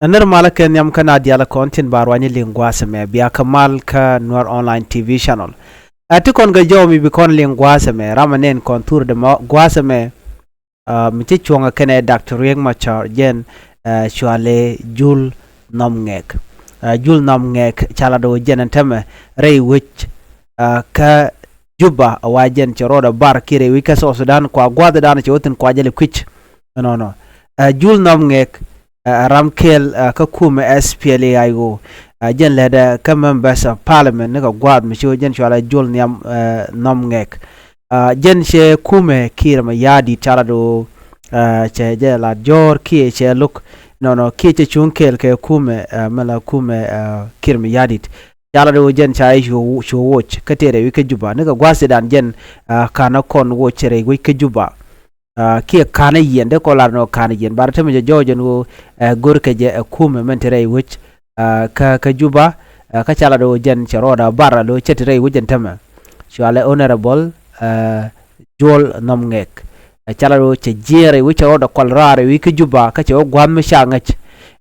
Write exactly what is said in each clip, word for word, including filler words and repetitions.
Ɛ nir malä kɛ nhiam kä na dialä kɔn tin ba ruany liŋ gua̱a̱th ɛmɛ, bia kä mal kä Nuer Online T V channel. Ɛ ti kɔn kɛ jɔw mi bi kɔn liŋ gua̱a̱th ɛmɛ, ram ɛ nɛn kɔn thur dɛ mɔ gua̱a̱th ɛmɛ. Ɛ, mi ci cuɔ̱ŋ ɛ kɛnɛ Doctor Riek Machar jɛn, ɛ, cuali Jul Nhɔm Ŋɛk. Ɛ, Jul Nhɔm Ŋɛk ca lat ɣöö jɛn ɛn tämɛ rɛy wec, ɛ, kä Juba, ɛ wa jɛn cɛ rɔɔdɛ bar kiɛ rɛy wec kä South Sudan, kua gua̱a̱th dan cɛ wä thi̱n kua jɛ lɛ kui̱c. Ɛnɔnɔ. Ɛ, Jul Nhɔm Ŋɛk, ɛ, ram kɛl, ɛ, kä kumɛ S P L A I O. Ɛ, jɛn lɛtdɛ kä members of parliament ni kɛ gua̱a̱th mi ci wä jɛn cualɛ Jul Nhiam, ɛ, Nhɔm Ŋɛk. Ɛ, jɛn cɛ kumɛ Kiir Mayardit ca lat ɣöö, ɛ, cɛ jɛ lat jɔ̱ɔ̱r kiɛ cɛ lo̱k. Nɔnɔ kiɛ cɛ cuŋ kɛɛl kɛ kumɛ, ɛ, mɛ la kumɛ, ɛ, Kiir Mayardit. Ca lat ɣöö jɛn ca i̱ cu, cu woc kä tëë rɛy wec kä Juba. Ni kɛ gua̱a̱th dan jɛn, ɛ, ka̱n ɛ kɔn woc rɛy wec kä Juba. Ɛ, kiɛ ka̱n ɛ yiɛn, dee kɔn lar nɔ ka̱n ɛ yiɛn. Bar tämɛ jɛ jɔw jɛn ɣöö, ɛ, go̱r kɛ jɛ ɛ kumɛ mɛn ti rɛy wec, ɛ, kä, kä Juba, ɛ, kä ca lat ɣöö jɛn cɛ rɔɔdɛ bar alo cɛ ti rɛy wec ɛn tämɛ. Cualɛ Honorable, ɛ, Jul Nhɔm Ŋɛk. Ɛ, ca lat ɣöö cɛ jiɛɛn rɛy wec cɛ rɔɔdɛ kual raar rɛy wec kä Juba, kä cɛ wä gua̱a̱th mi ca ŋäc.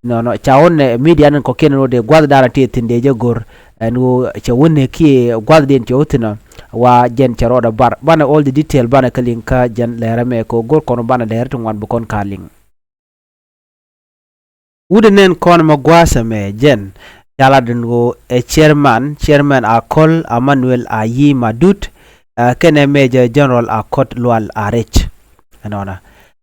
Nɔnɔ, ca wä nɛ media ni kɔ̱kiɛn ni wä dee gua̱a̱th dan a ti thi̱n dee jɛ go̱r. Ɛn ɣöö cɛ wä nɛ kiɛ gua̱thdiɛn cɛ wä thi̱n ɔ, wa jɛn cɛ rɔɔdɛ bar. Banɛ all the detail banɛ kä liŋ kä jɛn lɛr ɛmɛ kɛ ɣöö go̱r kɔn banɛ lɛr ti ŋuan bi kɔn ka liŋ. Wut nɛn kɔn mɛ gua̱a̱th ɛmɛ jɛn ca lat ɛn ɣöö ɛ chairman, chairman Akol Emmanuel Ayi Madut, ɛ, kɛnɛ Major General Akot Lual Arɛc. Ɛnɔnɔ.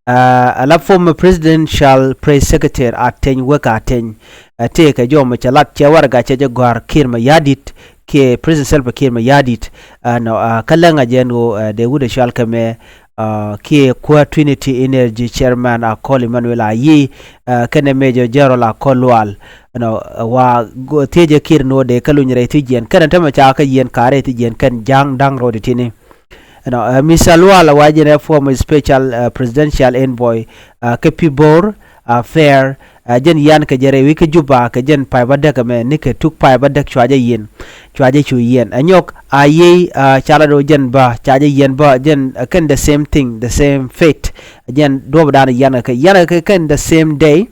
Ɛ, ala former presidential press secretary Ateny Wek Ateny, ɛ, tëëkɛ jɔw mi cɛ lat cɛ warɛga cɛ jɛ gɔ̱a̱r Kiir Mayardit kiɛ President Salva Kiir Mayardit. Ɛnɔ, ɛ, kä läŋ a jɛn ɣöö, ɛ, dee wut ɛ cual kɛ mɛ, ɛ, kiɛ kuäär Trinity Energy chairman Akol Emmanuel Ayi, ɛ, kɛnɛ Major General Akol Lual. Ɛnɔ, ɛ, wa go-, thiecɛ Kiir ni wä dee kä luny rɛy thi̱jiɛn kɛnɛ tämɛ ca kä yiɛn ka rɛy thi̱jiɛn kɛn ja̱a̱ŋ da̱ŋ rɔɔd itini. Ɛnɔ, ɛ, Mister Lual ɛ wa jɛn ɛ former special, ɛ, presidential envoy, ɛ, kä Pibor Affair, ɛ, jɛn yian kɛ jɛ rɛy wec kä Juba kɛ jɛn pay bädäk ɛmɛ ni kɛ tuk pay bädäk cua jɛ yiɛn. Cua jɛ cu yiɛn. Ɛ nyɔk a yiey, ɛ, ca lat ɣöö jɛn bä ca jɛ yiɛn bä jɛn, ɛ, kɛn the same thing, the same fate. Jɛn duɔ̱ɔ̱p dan yian kɛ kɛ yian kɛ kɛ kɛn the same day.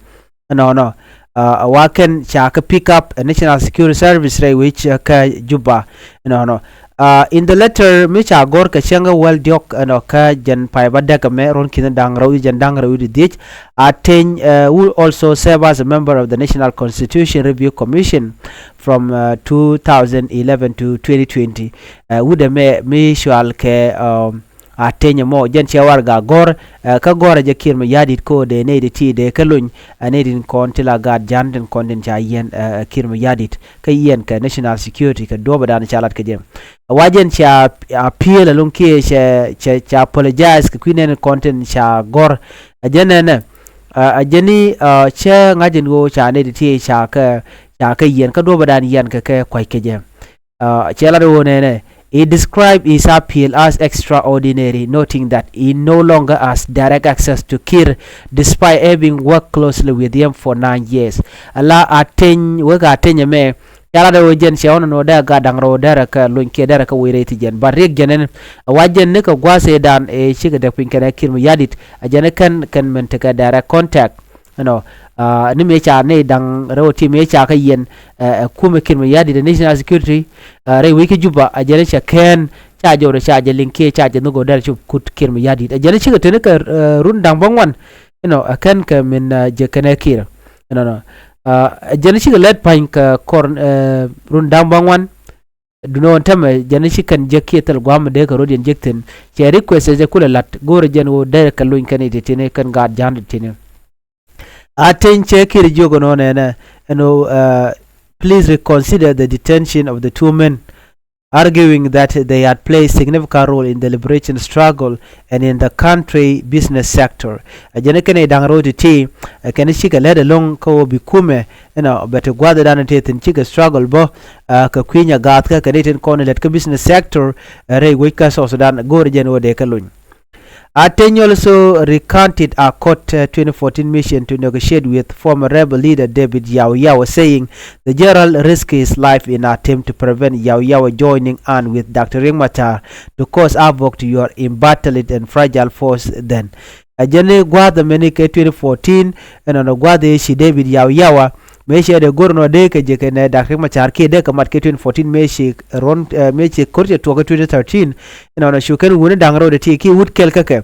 Ɛnɔnɔ, ɛ, wa kɛn ca kä pick up ɛ National Security Service rɛy wec, ɛ, kä Juba. Ɛnɔnɔ. Ɛ, in the letter mi ca gɔ̱r kɛ cäŋ kä wäl diɔ̱k, ɛnɔ, kä jɛn pay bädäk ɛmɛ ruɔ̱n ki̱n da̱ŋ rɛw i̱ jɛn da̱ŋ rɛw i̱ di̱t dhiec. Ateny, ɛ, who also serve as a member of the National Constitution Review Commission from, ɛ, two thousand eleven to twenty twenty. Ɛ, wut ɛmɛ mi cual kɛ, ɛ, Ateny ɛmɔ jɛn cɛ warɛga gɔ̱r, ɛ, kä gɔ̱rɛ jɛ Kiir Mayardit kɛ ɣöö dee nɛy ti ti dee kä lony, ɛ, nɛy tin kɔn ti la gaat ja̱a̱n tin kɔn tin ca yiɛn, ɛ, ɛ, Kiir Mayardit kä yiɛn kɛ National Security kɛ duɔ̱ɔ̱p ɛ dan ca lat kɛ jɛ. Ɛ, wa jɛn ca appeal ɛlɔ̱ŋ kiɛ cɛ, cɛ, ca apologize kɛ kui̱ nɛn kɔn tin ca gɔ̱r. Ɛ jɛn nɛnɛ, ɛ, ɛ jɛn ni, ɛ, cɛ ŋa̱c ɛn ɣöö ca nɛy ti ti ca kɛ, ca kɛ yiɛn kä duɔ̱ɔ̱p ɛ dan yiɛn kɛ kɛ kua̱c kɛ jɛ. Ɛ, cɛ lat ɣöö nɛnɛ, he described his appeal as extraordinary, noting that he no longer has direct access to Kiir despite having worked closely with him for nine years. Ala Ateny, wek Ateny ɛmɛ, cɛ lat ɣöö jɛn cɛ ɣɔn ɛn ɣöö dee a gat da̱ŋ rɛw derɛ kɛ lony kiɛ derɛ kɛ wec rɛy thi̱jiɛn. But riɛk jɛn ɛn, ɛ wa jɛn ni kɛ gua̱a̱th ëë dan ëë cikɛ däk piny kɛnɛ Kiir Mayardit, ɛ jɛn ɛ kɛn, kɛn min tekɛ direct contact. Ɛnɔ, ɛ, ni mëë ca nɛy da̱ŋ rɛw ti mëë ca kä yiɛn, ɛ, ɛ, kumɛ Kiir Mayardit ɛ National Security, ɛ, rɛy wec kä Juba, ɛ jɛn cɛ kɛn ca jɔwdɛ ca jɛ liŋ kiɛ ca jɛ nhök ɣöö derɛ cop kut Kiir Mayardit. Ɛ jɛn cikɛ teni kɛ, ɛ, run da̱ŋ bäŋuan. Ɛnɔ, ɛ kɛn kɛ min, ɛ, jɛ kɛnɛ Kiir. Ɛnɔnɔ. Ɛ, ɛ jɛn cikɛ lɛt pa̱ny kɛ kɔr, ɛ, run da̱ŋ bäŋuan. Duundɛ ɣöö tämɛ jɛn ci kɛn jek kiɛ thil gua̱a̱m mi dee kɛ rɔ̱diɛn jek thi̱n. Cɛ request ɛ jɛ kulɛ la̱t go̱o̱rɛ jɛn ɣöö derɛ kɛ lony kɛn i̱ ti ti̱ni kɛn gaat ja̱a̱n ti ti̱ni. Ateny cɛ Kiir jiök ɛn ɣöö nɛnɛ ɛn ɣöö, ɛ, please reconsider the detention of the two men, arguing that they had played significant role in the liberation struggle and in the country business sector. Ɛ jɛn kɛn i̱ da̱ŋ rɛw ti̱ti̱, ɛ kɛn cikɛ lät ɛlɔ̱ŋ kä ɣöö bi kumɛ, you know, bɛ ti gua̱thdan tëë thi̱n cikɛ struggle bä, ɛ, kɛ kui̱ nyagaath kä kɛn i̱ tin kɔn i̱ lät kä business sector, ɛ, rɛy wec kä South Sudan go̱o̱rɛ jɛn ɣöö dee kɛ lony. Ateny also recounted Akot, uh, twenty fourteen mission to negotiate with former rebel leader David Yau Yau, saying the general risked his life in attempt to prevent Yau Yau joining hand with Doctor Riek Machar to cause havoc to your embattled and fragile force then. Ɛ jɛn i̱ gua̱a̱th ɛmɛni kɛ twenty fourteen, ɛnɔnɔ gua̱a̱th i̱ ci David Yaw Yawa mëë ciɛ dee go̱r nɔ dee kɛ jɛ kɛ nɛ Dak Riek Machar kiɛ dee kɛ mat kɛ twenty fourteen mëë ci ruɔ̱n, ɛ, mëë ci ko̱r cɛ tuɔɔk kɛ twenty thirteen. Ɛnɔnɔ cu kɛn wuni da̱ŋ rɛw dee ti ki wut kɛl kä kɛ.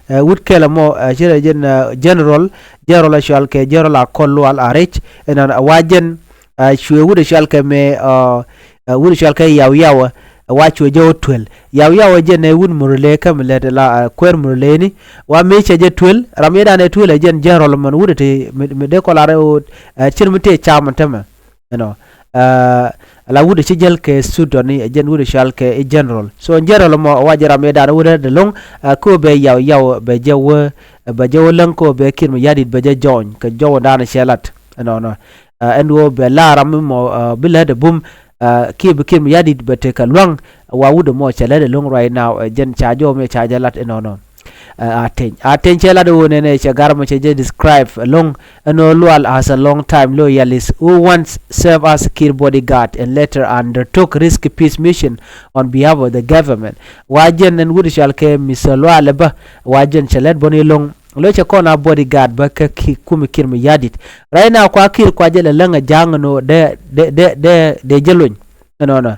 Ɛ, wut kɛl ɛmɔ, ɛ, ci rɛ jɛn, ɛ, general, general ɛ cual kɛ general Akol Lual Arɛc. Ɛnɔnɔ ɛ wa jɛn, ɛ, cuɛ wut ɛ cual kɛ mɛ, ɛ, ɛ, wut ɛ cual kɛ Yaw Yaw, ɛ, wa cuɛ jɛ wä tuel. Yaw Yaw ɛ jɛn ɛ wut Murle kä mi lɛt la, ɛ, kuɛɛr Murle ni. Wa mëë cɛ jɛ tuel, ram yɛ dan ɛ tuel ɛ jɛn general mɛn wut ɛ ti mi, mi dee kɔl arɛ wut, ɛ, cin mi tëë cam ɛn tämɛ. Ɛnɔ, ɛ, la wut ɛ ci jäl kɛ Sudan ni, ɛ jɛn wut ɛ cual kɛ i̱ general. So general mɔ wa jɛ ram yɛ dan wut ɛ dee loŋ, ɛ, ko bɛ Yaw Yaw bɛ jɛ wä, ɛ, bɛ jɛ wä läŋ ko bɛ Kiir Mayardit bɛ jɛ join kɛ jɔw dan cɛ lat. Ɛnɔnɔ. Ɛ, ɛn wä bɛ la ram mɔ, ɛ, bi lɛ dee bum, ɛ, kiɛ bi Kiir Mayardit bɛ tekɛ lua̱ŋ, wa wut ɛ mɔ cɛ lɛ dee loŋ right now, ɛ, jɛn ca jɔw mɛ ca jɛ lat ɛnɔnɔ. Ɛ, Ateny. Ateny cɛ lat ɣöö nɛnɛ cɛ gar mɔ cɛ jɛ describe ɛlɔ̱ŋ ɛn ɣöö Lual has a long time loyalist who once served as Kiir bodyguard and later undertook risky peace mission on behalf of the government. Wa jɛn ɛn wut cɔal kɛ Mister Lual ɛ bä, wa jɛn cɛ lɛt bɔni ɛlɔ̱ŋ. Lo̱c cɛ kɔn a bodyguard bä kä Ki-, kumi Kiir Mayardit. Right now kua Kiir kua jɛ lɛ läŋ ɛ ja̱a̱ŋ ɛn ɣöö dee, dee, dee, dee, dee jɛ lony. Ɛnɔnɔ.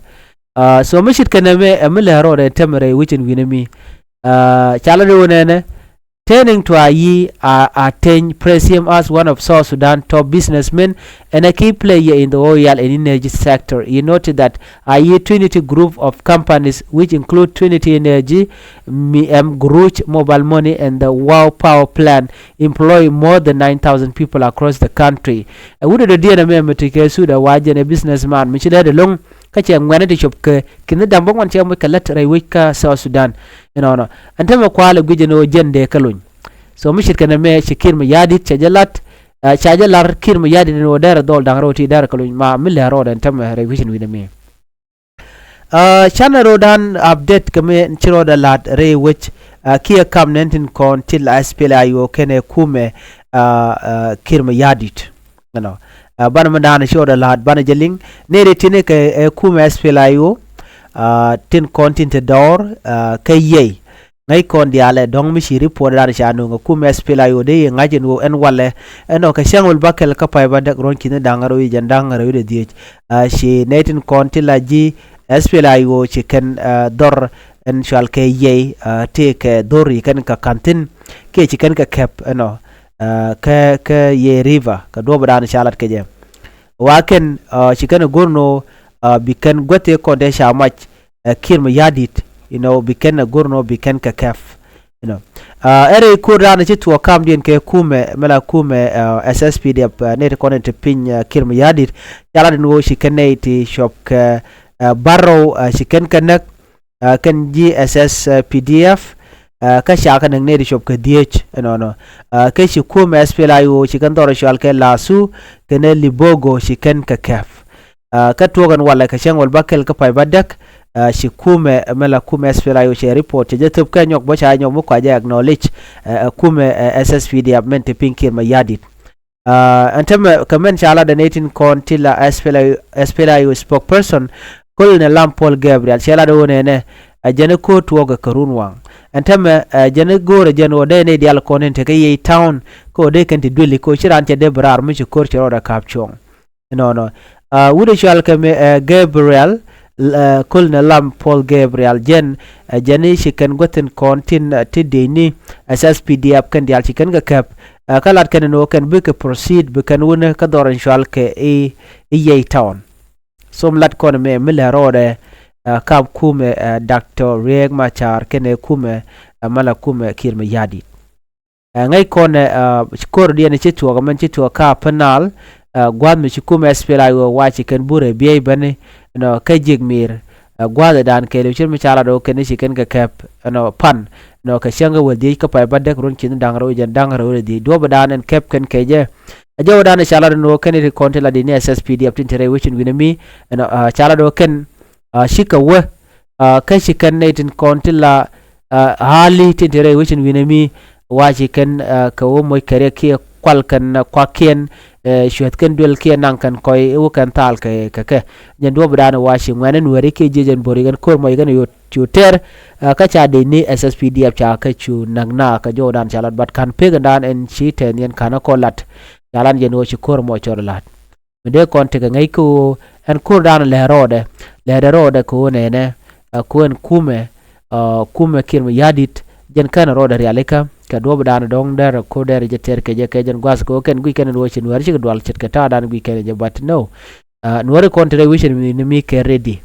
Ɛ, so mi ce̱tkɛ nɛmɛ ɛ mi lɛ rɔɔdɛ tɛmɛ rɛy wi̱cin wi̱nɛ mi. Ɛ, ca lɛ ri wä nɛnɛ. Turning to Ayi, uh, Ateny praised him as one of South Sudan top businessmen and a key player in the oil and energy sector. He noted that Ayi Trinity group of companies, which include Trinity Energy, M G Ruch Mobile Money, and the Wow Power Plant, employ more than nine thousand people across the country. Ɛ wut ɛ dɔ̱diɛn ɛmɛ mi ti kɛ Sudan wa jɛn ɛ businessman mi ci lɛ dee lo̱ŋ kä cɛ ŋuɛ̈ni ti cop kɛ ki̱n dam bä ŋuan cɛ moc kɛ lät rɛy wec kä South Sudan. Inɔnɔ ɛn tämɛ kualɛ guic ɛn ɣöö jɛn dee kä lony. So mi ce̱tkɛ nɛmɛ ci Kiir Mayardit cɛ jɛ lat, ɛ, ca jɛ lar Kiir Mayardit ɛn ɣöö derɛ dhɔl da̱ŋ rɛw ti derɛ kä lony ma mi lɛ rɔɔdɛ ɛn tämɛ rɛy wec ɛn wi̱nɛ mi. Ɛ, canɛ rɔɔdan update kɛ mi ci rɔɔdɛ la̱t rɛy wec, ɛ, kiɛ kam nɛn tin kɔn ti la S P L A I O kɛnɛ kumɛ, ɛ, ɛ, Kiir Mayardit. Ɛnɔ. Ɛ, banɛ mi da̱a̱n ci rɔɔdɛ la̱t banɛ jɛ liŋ. Nɛy rɛy tini kɛ, ɛ, kumɛ S P L A I O, ɛ, tin kɔn tin te dɔɔr, ɛ, kɛ yɛy. Ŋäc kɔn diaal ɛ dɔ̱ŋ mi ci report dan ca nööŋ ɛ kumɛ S P L A I O dee yɛ ŋa̱c ɛn ɣöö ɛn walɛ. Ɛnɔ kɛ cäŋ wäl bäkɛl kä pay bädäk ruɔ̱n ki̱ni da̱ŋ rɛw i̱ jɛn da̱ŋ rɛw i̱ dee dhiec. Ɛ, ci nɛy tin kɔn ti la ji̱ S P L A I O ci kɛn, ɛ, dhɔr ɛn cual kɛ yɛy, ɛ, tëëkɛ dhɔr i̱ kɛn kɛ ka̱n thi̱n. Kiɛ ci kɛn kɛ kɛp ɛnɔ, ɛ, kä, kä Yei River kɛ duɔ̱ɔ̱p dan ca lat kɛ jɛ. Wa kɛn, ɛ, ci kɛn ɛ go̱r nɔ, ɛ, bi kɛn guäth tëë kɔn tëë ca mac, ɛ, Kiir Mayardit, you know, bi kɛn ɛ go̱r nɔ bi kɛn kɛ kɛp. You know. Ɛ, ɛn rɛy ko̱r dan ci tuɔɔk kamdiɛn kɛ kumɛ, mɛ la kumɛ, ɛ, S S P D F, ɛ, nɛy ti kɔn in ti piny, ɛ, Kiir Mayardit, ca lat in ɣöö ci kɛn nɛy ti cuɔp kɛ, ɛ, bärɔw, ɛ, ci kɛn kɛ näk, ɛ, kɛn ji̱ S S P D F, ɛ, kä ca kɛ näk nɛy ti cuɔp kɛ dhieec, ɛnɔnɔ. Ɛ, kä ci kumɛ S P L A I O ci kɛn dhɔr cual kɛ Lasu, kɛnɛ Libogo ci kɛn kɛ kɛp. Ɛ, kä tuɔɔk ɛn walɛ kɛ cäŋ wäl bäkɛl kä pay bädäk, ɛ, ci kumɛ, ɛ, mɛ la kumɛ S P L A I O cɛ report cɛ jɛ thöp kɛ nyɔk bä ca nyɔk mi kua jɛ acknowledge, ɛ, ɛ, kumɛ, ɛ, S S P D F mɛn ti piny Kiir Mayardit. Ɛ, ɛn tämɛ kɛ mɛn ca lat ɛ nɛy tin kɔn ti la S P L A I O, S P L A I O spokesperson, Colonel Lam Paul Gabriel, cɛ lat ɛ ɣöö nɛnɛ, ɛ, jɛn ɛ ko̱r tuɔɔk ɛ kɛ run waŋ. Ɛn tämɛ, ɛ, jɛn ɛ go̱o̱r ɛ jɛn ɣöö dee nɛy diaal kɔn tin te kä Yei town, kä ɣöö dee kɛn ti duëli kä ɣöö ci raan cɛ dee bi raar mi ci ko̱r cɛ rɔɔdɛ ka̱p cuɔ̱ŋ. Ɛnɔnɔ. Ɛ, wut ɛ cual kɛ mi, ɛ, Gabriel, ɛ, Colonel Lam Paul Gabriel jɛn, ɛ, jɛn i̱ ci kɛn guäthin kɔn tin, ɛ, ti diecni, ɛ, S S P D F kɛn diaal ci kɛn kɛ kɛp, ɛ, kä lat kɛn ɛn ɣöö kɛn bikɛ proceed bi kɛn wun kä dhɔr in cual kɛ i̱, i̱ Yei town. Som lat kɔn ɛmɛ mi lɛ rɔɔdɛ, ɛ, kap kumɛ, ɛ, Doctor Riek Machar kɛnɛ kumɛ, ɛ, mala kumɛ Kiir Mayardit. Ɛ, ŋäc kɔn ɛ, ɛ, ko̱r diɛn ci tuɔɔk ɛmɛn ci tuɔɔk kä Upper Nile, ɛ, gua̱a̱th mi ci kumɛ S P L A I O wa ci kɛn burɛ biey bäni, ɛnɔ, kä ji̱k mi̱i̱r, ɛ, gua̱a̱th ɛ da̱a̱n kɛɛliw ce̱t mi ca lat ɣöö kɛn ci kɛn kɛ kɛp, ɛnɔ, pan, ɛnɔ, kɛ cäŋ kɛ wäl dhiec kä pay bädäk ruɔ̱n ki̱n da̱ŋ rɛw jɛn da̱ŋ rɛw rɛy dhiec duɔ̱ɔ̱p ɛ da̱a̱n ɛn kɛp kɛn kɛ jɛ. Ɛ jɛ wä da̱a̱n ɛ ca lat ɛn ɣöö kɛn ti kɔn ti la di̱t ni S S P D F tin te rɛy wecin wi̱nɛ mi, ɛnɔ, ɛ, ca lat ɣöö kɛn, ɛ, cikɛ wä, ɛ, kä ci kɛn nɛy tin kɔn ti la, ɛ, hali tin te rɛy wecin wi̱nɛ mi wa ci kɛn, ɛ, kɛ wä moc kɛ riɛk kiɛ kual kɛn kuakiɛn, cuɛth kɛn duel kiɛ naŋ kɛn kɔc i̱ wä kɛn thal kɛ kɛ kɛ. Jɛn duɔ̱ɔ̱p dan wa ci ŋuɛ̈ni Nuɛ̈ri kiɛ jiec ɛn bo̱ri kɛn ko̱r mɔc kɛn yo̱ cu tɛr. Kä ca dec ni S S P D F ca kɛ cu näk na kɛ jɔwdan ca lat, but ka̱n pek ɛn dan ɛn ci tɛn yɛn ka̱n kɔ lat. Ca lan jɛn wä ci ko̱r mɔc cɔr lat. Mi dee kɔn tekɛ ŋäc kä ɣöö ɛn ko̱r dan lɛ rɔɔdɛ, lɛ dɛ rɔɔdɛ kɛ ɣöö nɛnɛ, ɛ, kɛ ɣöö ɛn kumɛ, ɛ, kumɛ Kiir Mayardit, jɛn kɛn rɔɔdɛ rialikä kɛ duɔ̱ɔ̱p dan dɔ̱ŋ dɛr ko̱r dɛr jɛ tɛr kɛ jɛ kɛ jɛn gua̱th kɛ ɣöö kɛn guic kɛn in ɣöö ci Nuɛ̈r cikɛ dual ce̱tkɛ ta̱a̱ dan guic kɛn jɛ, but no. Ɛ, Nuɛ̈r kɔn te rɛy wi̱cɛ ni mi kɛ ready.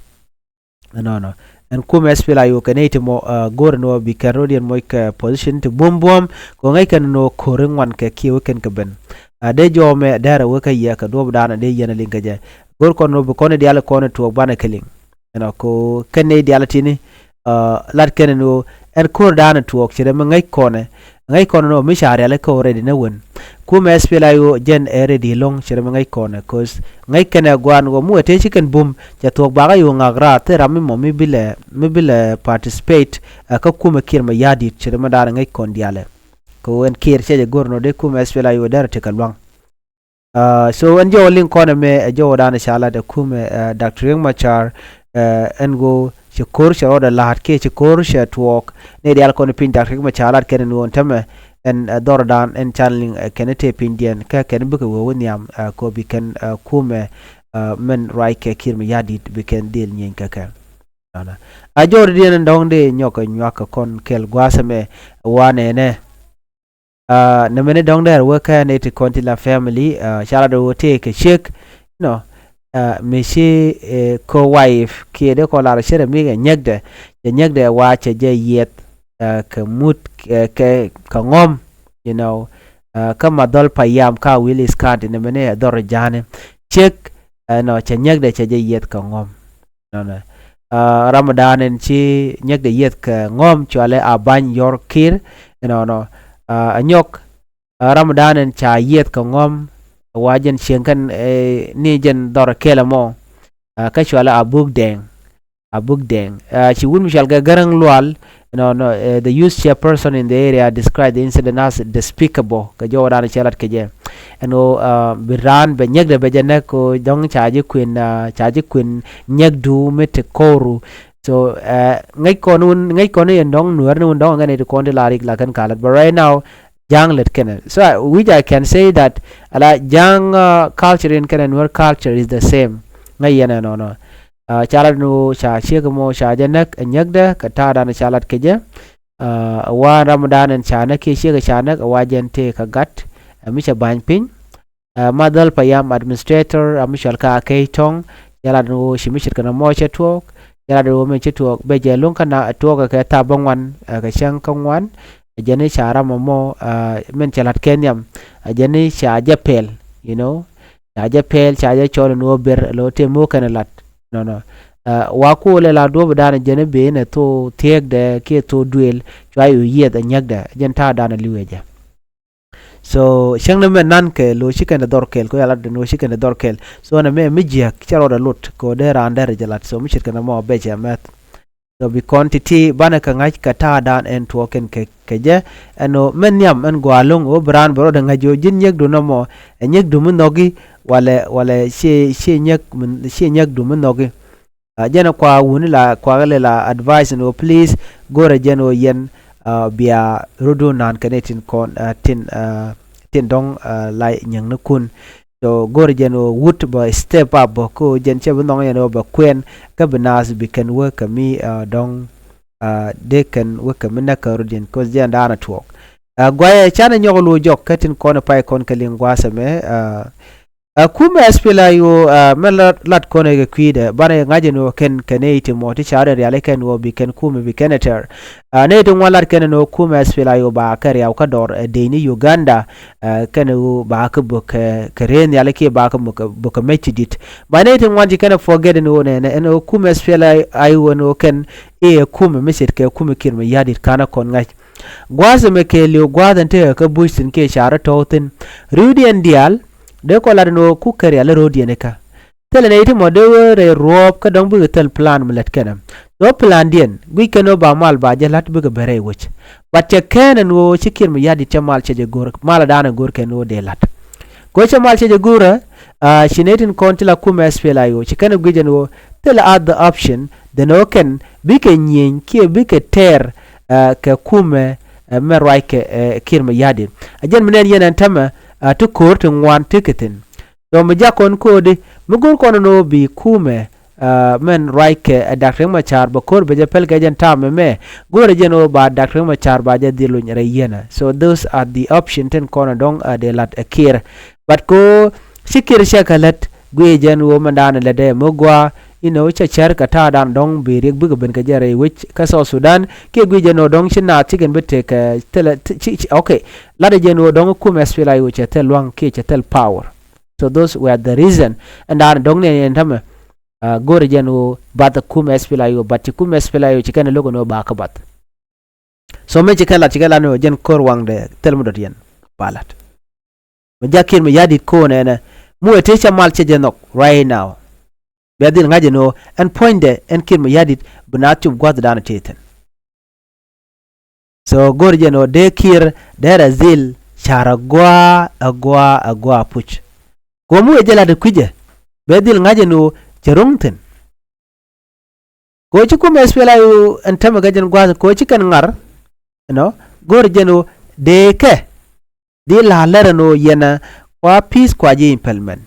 Ɛnɔnɔ. Ɛn kumɛ S P L A I O kɛn nɛy ti mɔ, ɛ, go̱r ɛn ɣöö bi kɛn rɔ̱diɛn moc kɛ position ti buɔ̱m buɔ̱m, kɛ ɣöö ŋäc kɛn ɛn ɣöö ko̱ri ŋuan kɛ kiɛ wä kɛn kɛ ben. Ɛ, dee jɔɔmɛ dɛrɛ wä kä yɛ kɛ duɔ̱ɔ̱p dan dee yɛn a liŋ kɛ jɛ. Go̱r kɔn ɣöö bi kɔn i̱ diaal kɔn ɛ tuɔɔk banɛ kɛ liŋ. Ɛnɔ kɛ ɣöö kɛn nɛy diaal tini, ɛ, lat kɛn ɛn ɣöö ɛn ko̱r dan ɛ tuɔɔk ci rɛ mi ŋäc kɔnɛ. Ŋäc kɔn nɔ mi ca rialikä already ni wen. Kumɛ S P L A I O jɛn ɛ ready lo̱ŋ ci rɛ mi ŋäc kɔn ɛ, 'cause ŋäc kɛn ɛ guan ɣöö mi wee tëë ci kɛn bum cɛ thuɔ̱k bakä yo̱o̱ ŋak raar thil ram mi mɔ mi bilɛ, mi bilɛ participate, ɛ, kä kumɛ Kiir Mayardit ci rɛ mi da̱a̱n ŋäc kɔn diaalɛ. Kɛ ɣöö ɛn Kiir cɛ jɛ go̱r nɔ dee kumɛ S P L A I O dɛr ti kɛ lua̱ŋ. Ɛ, so ɛn jɔwä liŋ kɔn ɛmɛ ɛ jɔwä dan ca lat ɛ kumɛ, ɛ, Doctor Riek Machar, ɛ, ɛn ɣöö ci ko̱r cɛ rɔɔdɛ la̱a̱t kiɛ ci ko̱r cɛ tuɔɔk. Nɛy diaal kɔn piny Doctor Riek Machar lat kɛn ɛn ɣöö ɛn tämɛ ɛn, ɛ, dhɔr dan ɛn can liŋ, ɛ, kɛn tëë pinydiɛn kä kɛn bikɛ wee wä nhiam, ɛ, kɛ ɣöö bi kɛn, ɛ, kumɛ, ɛ, mɛn ruac kɛ Kiir Mayardit bi kɛn dhil nyieny kɛ kɛ. Nɔnɔ. A jɔwä diɛn ɛn dɔ̱ŋ dee nyɔk ɛ nyuak kɛ kɔn kɛl gua̱a̱th ɛmɛ wa nɛnɛ. Ɛ, nɛ mɛni dɔ̱ŋ dɛr wä kä nɛy ti kɔn ti la family, ɛ, ca lat ɣöö tëë kɛ ciek, you know, ɛ, mi ci, ɛ, co-wife kiɛ dee kɔn lar cɛ rɛ mi kɛ nyäkdɛ, cɛ nyäkdɛ wa cɛ jɛ yiɛth, ɛ, kɛ mut, ɛ, kɛ, kɛ ŋɔ̱m, you know, ɛ, kä ma dhɔl payam ka wil is kant nɛ mɛni ɛ dhɔr ja̱a̱ni. Ciek, ɛ, nɔ, cɛ nyäkdɛ cɛ jɛ yiɛth kɛ ŋɔ̱m. Nɔnɔ. Ɛ, ram dan ɛn ci nyäkdɛ yiɛth kɛ ŋɔ̱m cualɛ a bany yɔr Kiir, nɔnɔ. Ɛ, a nyɔk, ɛ, ram dan ɛn ca yiɛth kɛ ŋɔ̱m wa jɛn cieŋ kɛn, ɛ, ni jɛn dhɔr kɛl ɛmɔ. Ɛ, kä cualɛ a buk dɛŋ. A buk dɛŋ. Ɛ, ci wut mi cual kɛ Gäräŋ Lual, nɔnɔ, ɛ, the youth chairperson in the area described the incident as despicable. Kɛ jɔwä dan cɛ lat kɛ jɛ. Ɛn ɣöö, ɛ, bi raan bɛ nyäkdɛ bɛ jɛ näk kɛ ɣöö dɔ̱ŋ ca ji̱ kuën, ɛ, ca ji̱ kuën nyäkdu mi te ko̱ru. So, ɛ, ŋäc kɔn wun, ŋäc kɔn i̱ ɛn dɔ̱ŋ Nuɛr ni wun dɔ̱ŋ ɛ ŋäc ni ti kɔn ti la rik la kɛn ka lat. But right now, Ja̱a̱ŋ lät kɛnɛ. So, ɛ, which I can say that, ala Ja̱a̱ŋ, ɛ, culture in kɛnɛ Nuɛr culture is the same. Ŋäc yɛn ɛnɔnɔ. Ɛ, ca lat ni ɣöö ca ciek mɔ ca jɛ näk ɛ nyäkdɛ kɛ ta̱a̱ dan ca lat kɛ jɛ. Ɛ, wa ram dan ɛn ca näk kiɛ ciek ca näk ɛ wa jɛn tëë kɛ gat. Ɛ, mi cɛ ba̱ny piny. Ɛ, ma dhɔl payam administrator, ɛ, mi cual ka Akei Tong, cɛ lat ni ɣöö ci mi ce̱tkɛ nɔmɔ cɛ tuɔɔk, cɛ lat ni ɣöö mi ci tuɔɔk bɛ jɛ luŋ kä na tuɔɔk kɛ thaap bä ŋuan, ɛ, kɛ cäŋ kä ŋuan, ɛ jɛn i̱ ca ram ɛmɔ, ɛ, min cɛ lat kɛ nhiam, ɛ jɛn i̱ ca jɛ pɛl, you know, ca jɛ pɛl, ca jɛ cɔl ni ɣöö ber, lo̱ tëë mo̱o̱k kɛn lat, nɔnɔ. Ɛ, wa ku lɛ la duɔ̱ɔ̱p dan jɛn i̱ ben ɛ thok thiekdɛ kiɛ thok duëël, cua i̱ yiɛth ɛ nyäkdɛ, jɛn ta̱a̱ dan ɛ li̱w ɛ jɛ. So, cäŋ ni mɛ nan kɛ lo̱c ci kɛn dee dhɔr kɛl, kɛ ɣöö ca lat den lo̱c ci kɛn dee dhɔr kɛl. So, ɛn ɛmɛ mi jiäk cɛ rɔɔdɛ lot, kɛ ɣöö dee raan derɛ jɛ lat. So, mi ce̱tkɛ nɔmɔ bɛ cɛ mɛth. So, bi kɔn ti̱ti̱ banɛ kɛ ŋa̱c kɛ ta̱a̱ dan ɛn tuɔɔk kɛn kɛ, kɛ jɛ. Ɛn ɣöö mɛn nhiam ɛn gɔaa lo̱ŋ ɣöö bi raan bɛ rɔɔdɛ ŋa̱c ɣöö ji̱n nyäkdu nɔmɔ, ɛ nyäkdu mi nhɔki, walɛ, walɛ ciɛ, ciɛ nyäk mi, ciɛ nyäkdu mi nhɔki. Ɛ, jɛn ɛ kua wuni la, kua lɛ la advice ni ɣöö please, go̱rɛ jɛn ɣöö yɛn, ɛ, bia rɔ̱du naan kɛn i̱ tin kɔn, ɛ, tin, ɛ, tin dɔ̱ŋ, ɛ, la nyäŋnikun. So go̱rɛ jɛn ɣöö wut bɛ step up bä kä ɣöö jɛn cɛ bi nhɔŋ yɛn ɣöö bɛ kuɛn kä bi naath bi kɛn wä kɛ mi, ɛ, dɔ̱ŋ, ɛ, dee kɛn wä kɛ mi näk kɛ rɔ̱diɛn, 'cause jɛn daanɛ tuɔɔk. Ɛ, guayɛ canɛ nyɔk lo̱c jɔk kä tin kɔn ɛ pay kɔn kɛ liŋ gua̱a̱th ɛmɛ, ɛ, Ɛ, kumɛ S P L A I O, ɛ, mɛ lat, lat kɔn ɛ kɛ kui̱dɛ, banɛ ŋa̱c ɛn ɣöö kɛn, kɛn nɛy ti mɔ ti ca rɛ riali kɛn ɣöö bi kɛn kumɛ bi kɛn ɛ tɛr. Ɛ, nɛy ti ŋuan lat kɛn ɛn ɣöö kumɛ S P L A I O ba kɛ riaw kä dɔr, ɛ, dec ni Uganda, ɛ, kɛn ɣöö ba kɛ bök kɛ, kɛ rɛy nhiali kiɛ ba kɛ bök kɛ, bök kɛ mec ti di̱t. Ba nɛy ti ŋuan ci kɛn ɛ forget ɛn ɣöö nɛnɛ, ɛn ɣöö kumɛ S P L A I O ɛn ɣöö kɛn i̱ ɛ kumɛ mi ce̱tkɛ kumɛ Kiir Mayardit ka̱n ɛ kɔn ŋa̱c. Gua̱a̱th ɛmɛ kɛɛliw gua̱a̱th ɛn tekɛ kä buc thi̱n kiɛ ca rɔ tɔ̱w thi̱n. Ri̱wdiɛn diaal, dee kɔ lat ɛn ɣöö kuk kɛ rial i̱ ro̱o̱diɛn ikä. Thilɛ nɛy ti mɔ dee wee rɛy ruɔ̱ɔ̱p kä dɔ̱ŋ bikɛ thil plan mi lät kɛnɛ. Thok plandiɛn guic kɛn ɣöö ba mal ba jɛ la̱t bikɛ ben rɛy wec. But cɛ kɛn ɛn ɣöö ci Kiir Mayardit cɛ mal cɛ jɛ go̱r, mal ɛ da̱a̱n ɛ go̱r kɛn ɣöö dee la̱t. Kɛ ɣöö cɛ mal cɛ jɛ go̱r ɛ, ci nɛy tin kɔn ti la kumɛ SPLA-IO ci kɛn ɛ guic ɛn ɣöö thilɛ other option than ɣöö kɛn bikɛ nyieny kiɛ bikɛ tɛɛr kɛ kumɛ mɛ ruackɛ Kiir Mayardit. Ɛ jɛn mi nɛn yɛn ɛn tämɛ ti ko̱r ti ŋuan ti kɛ thi̱n. Dɔ̱ŋ mi jak kɔn ko̱o̱di mi go̱r kɔn ɛn ɣöö bi kumɛ mɛn ruackɛ ɛ Dak Riek Machar bɛ ko̱r bɛ jɛ pɛl kɛ jɛn ta̱a̱ mɛmɛ. Go̱rɛ jɛn ɣöö ba Dak Riek Machar ba jɛ dhil luny rɛy yieenä. So those are the option tin kɔn ɛ dɔ̱ŋ ɛ dee la̱t ɛ Kiir. But kɛ ɣöö ci Kiir cɛ kɛ lät guic jɛn ɣöö mɛn da̱a̱n ɛ lät ɛ mi gɔaa inɔ cɛ cär kɛ ta̱a̱ da̱a̱n dɔ̱ŋ bi Riek bikɛ ben kɛ jɛ rɛy wec kä South Sudan kiɛ guic jɛn ɣöö dɔ̱ŋ ci naath ci kɛn bi tëk kɛ thilɛ ci ci okay. La̱tdɛ jɛn ɣöö dɔ̱ŋ kumɛ SPLA-IO cɛ thil lua̱ŋ kiɛ cɛ thil power. So those were the reason. Ɛn da̱a̱n dɔ̱ŋ ni ɛn tämɛ go̱rɛ jɛn ɣöö bath ɛ kumɛ SPLA-IO, but ci kumɛ SPLA-IO ci kɛn ɛ lo̱k ɛn ɣöö ba kä bath. So mëë ci kɛn lat ci kɛn lat ni ɣöö jɛn ko̱r waŋdɛ thil mi dɔ̱t yɛn ba la̱t. Mi jak Kiir Mayardit ko̱o̱n ɛnɛ mi wëë tëë cɛ mal cɛ jɛ nhɔk right now. Bia dhil ŋa̱c ɛn ɣöö ɛn puɔ̱nydɛ ɛn Kiir Mayardit bi naath cop gua̱thdan tëë thi̱n. So go̱r jɛn ɣöö dee Kiir derɛ dhil ca̱r agɔaa agɔaa agɔaa puc. Kɛ ɣöö mi wëë jɛ la̱t ɛ kui̱cɛ bɛ dhil ŋa̱c ɛn ɣöö cɛ ro̱ŋ thi̱n. Kɛ ɣöö ci kumɛ SPLA-IO ɛn tämɛ kɛ jɛn gua̱a̱th kɛ ɣöö ci kɛn ŋar. Ɛnɔ go̱r jɛn ɣöö dee kɛ dhil la̱r lɛr ɛn ɣöö yɛn ɛ kua peace kua jɛ implement.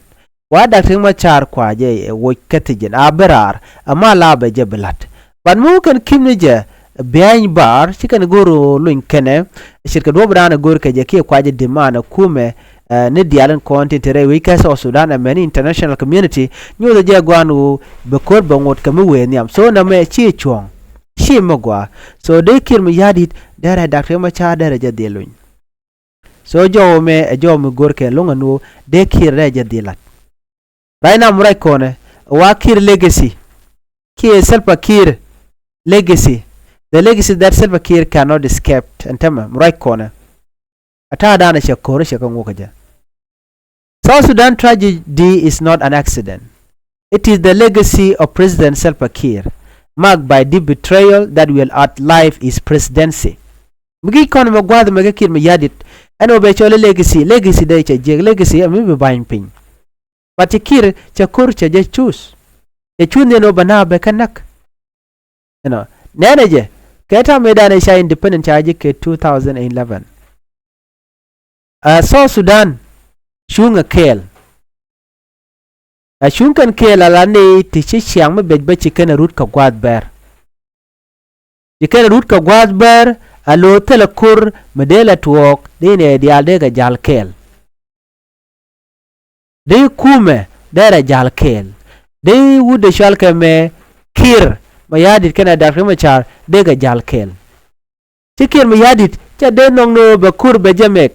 Kua Dak Riek Machar kua jɛ ɛ woc kä thi̱ji̱n a bi raar ɛ mal a bɛ jɛ bi la̱t. But mi wä kɛn ki̱m ni jɛ behind bar ci kɛn go̱r ɣöö luny kɛnɛ ce̱tkɛ duɔ̱ɔ̱pdan ɛ go̱r kɛ jɛ kiɛ kua jɛ demand ɛ kumɛ ni diaal in kɔn tin te rɛy wec kä South Sudan ɛ mɛni international community nyothɛ jɛ gua̱a̱n ɣöö bɛ ko̱r bɛ ŋot kɛ mi wëë nhiam. So nɛmɛ ci cuɔ̱ɔ̱ŋ ci mi gɔaa. So dee Kiir Mayardit derɛ Dak Riek Machar derɛ jɛ dhil luny. So jɔw mɛ ɛ jɔw mi go̱r kɛ lo̱ŋ ɛn ɣöö dee Kiir derɛ jɛ dhil la̱t. Right now mi ruac kɔnɛ wa Kiir legacy kiɛ Salva Kiir legacy, the legacy that Salva Kiir cannot escape ɛn tämɛ mi ruac kɔnɛ. Ɛ ta̱a̱ da̱a̱n ɛ cɛ ko̱r ɛ cɛ kɛ ŋuɔ̱k ɛ jɛ. South Sudan tragedy is not an accident. It is the legacy of President Salva Kiir, marked by deep betrayal that will outlive his presidency. Mi gi̱c kɔn mɛ gua̱a̱th mɛ kä Kiir Mayardit ɛn ɣöö bɛ cɔl i̱ legacy, legacy dee cɛ jiɛk, legacy ɛ mi bi ba̱ny piny. But ci Kiir cɛ ko̱r cɛ jɛ choose. Cɛ choose ni ɛn ɣöö bɛ na̱a̱ bɛ kä näk. Ɛnɔ nɛnɛ jɛ kɛ ta̱a̱ mëëdan ɛ ca independent ca ji̱ kɛ two thousand eleven. Ɛ South Sudan cuŋ ɛ kɛɛl. Ɛ cuŋ kɛn kɛɛl ala ni ti ci ciaŋ mi bec bä ci kɛn ɛ rut kɛ gua̱a̱th bɛr. Ci kɛn ɛ rut kɛ gua̱a̱th bɛr ɛ lo̱o̱ thilɛ ko̱r mi dee lɛ tuɔɔk dee nɛ diaal dee kɛ ja̱l kɛɛl. Dee kumɛ derɛ ja̱l kɛɛl. Dee wut dee cual kɛ mɛ Kiir Mayardit kɛnɛ Dak Riek Machar dee kɛ ja̱l kɛɛl. Ci Kiir Mayardit cɛ dee nhɔk ni ɣöö bɛ ko̱r bɛ jɛ mɛk.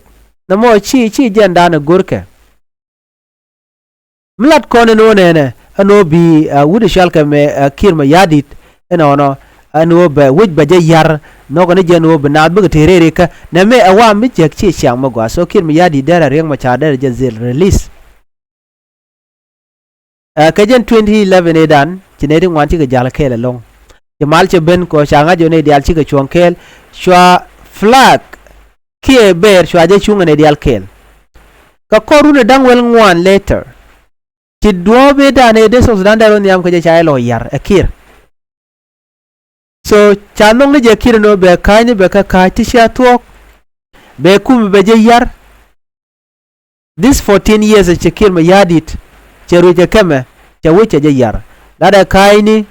Nɛmɔ ci ci jɛn da̱a̱n ɛ go̱rkɛ. Mi lat kɔn ɛn ɣöö nɛnɛ ɛn ɣöö bi wut ɛ cual kɛ mɛ Kiir Mayardit ɛnɔnɔ ɛn ɣöö bɛ wec bɛ jɛ ya̱r nhɔkɛ ni jɛ ɛn ɣöö bi naath bikɛ te rɛy rikä. Nɛmɛ ɛ wa mi jek ci ciaŋ mi gɔaa. So Kiir Mayardit derɛ Riek Machar derɛ jɛ dhil release. Ɛ kɛ jɛn twenty eleven ëëdan ci nɛy ti ŋuan cikɛ ja̱l kɛɛl ɛlɔ̱ŋ. Ci mal cɛ ben kɔ ca ŋa̱c jɛ nɛy diaal cikɛ cuɔ̱ŋ kɛɛl. Cua flag kiɛ bɛɛr cua jɛ cuŋ ɛ nɛy diaal kɛɛl. Kɛ kɔr run ɛ da̱ŋ wäl ŋuan later ci duɔ̱ɔ̱p ëëdan ëë dee South Sudan dee rɔ nhiam kɛ jɛ ca jɛ lɔ ya̱r ɛ Kiir. So ca nhɔk ni jɛ Kiir ɛn ɣöö bɛ ka̱a̱cni bɛ kä ka̱a̱c ti cia thuɔ̱k. Bɛ kumɛ bɛ jɛ ya̱r. This fourteen years cɛ Kiir Mayardit cɛ ruec ɛ kɛmɛ cɛ wec cɛ jɛ ya̱r. Latdɛ ka̱a̱cni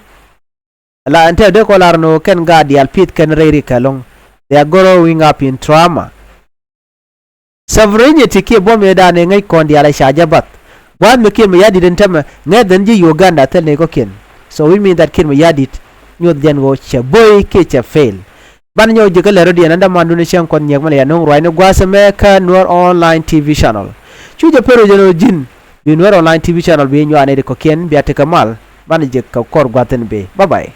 la ɛn tɛth dee kɔ lar ɛn ɣöö kɛn gaat diaal pi̱th kɛn rɛy rik kɛ lo̱ŋ. They are growing up in trauma. Sovereignty kiɛ buɔ̱m ëëdan ëë ŋäc kɔn diaal ɛ ca jɛ bath. Gua̱a̱th mi Kiir Mayardit ɛn tämɛ ŋäth ɛn ji̱ Uganda thil nɛy kɔ̱kiɛn. So we mean that Kiir Mayardit nyuɔth jɛn ɣöö cɛ bo̱y kiɛ cɛ fail. Banɛ nyɔk ji̱ kä lɛ rɔ̱diɛn ɛn dämandun ɛ cäŋ kuɔth nyiɛk mɛn ɛ yɛ no̱o̱ŋ ruacni gua̱a̱th ɛmɛ kä Nuer Online T V channel. Cu jɛ per ɣöö jɛn ɣöö ji̱n bi Nuer Online T V channel bi nyuaak nɛy ti kɔ̱kiɛn bia tekɛ mal. Banɛ ji̱ kɛ kɔr gua̱a̱th ɛn bëë. Bye bye.